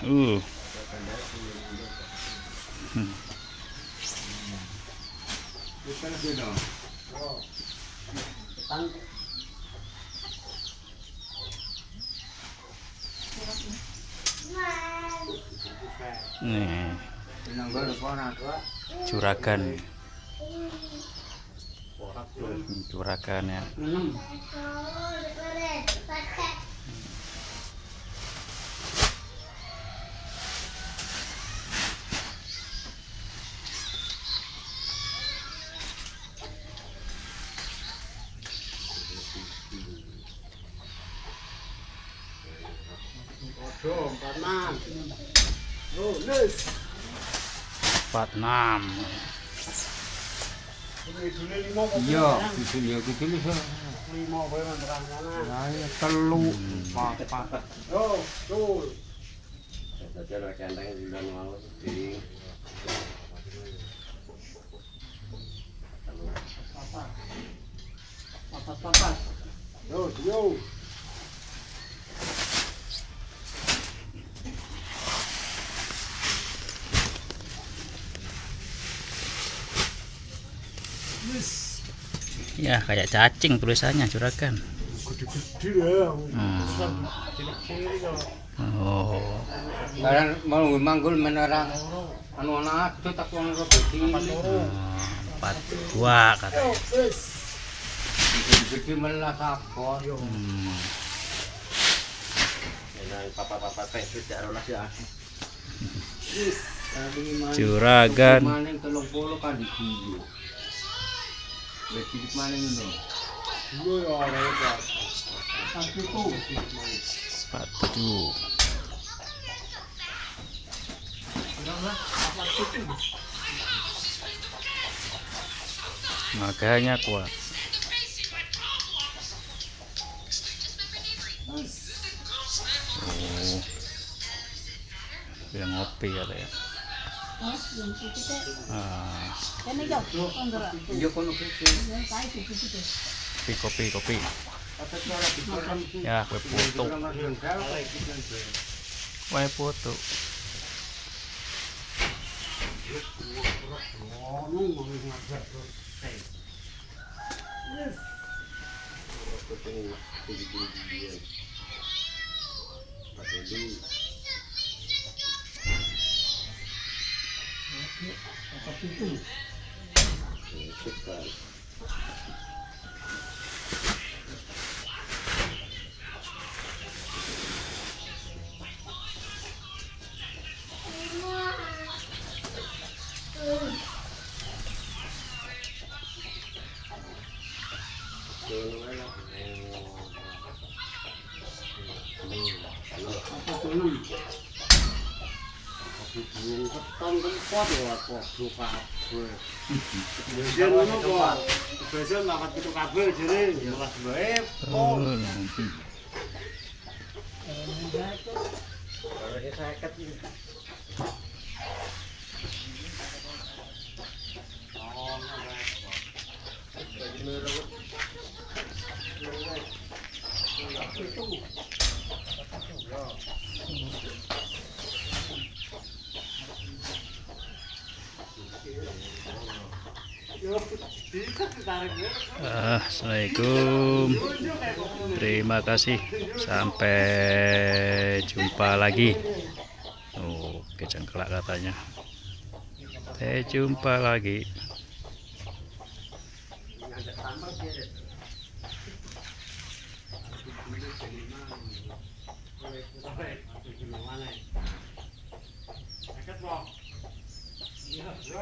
Nih. Juragan. Juragan ya. Empat enam. Iya, kudu ya kudu lho. 5 kowe manterang sana. Lah ya 3 4. Yo, tul. Dadi ora kenteng bulan mau di. Papat. Papat. Yo, yo. Ya kayak cacing tulisannya juragan. Gede-gede ya. Oh. Barang mau manggul menerang anu ana adut aku ono dadi 42 katanya. Gede melas abot. Nang papa-papa teh tidak rolas ya. Juragan. Maning 30 kan diguyu. Wis cilik maning ngono. Iya ya ora ya. 47. 47. Makanya kuat. Oh. Bilang ngopi katanya. Ah. Kopi, kopi, kopi. Ya, kue putu. Kue putu. Assalamualaikum. Terima kasih. Sampai jumpa lagi. Oke, cengklak katanya. Sampai jumpa lagi.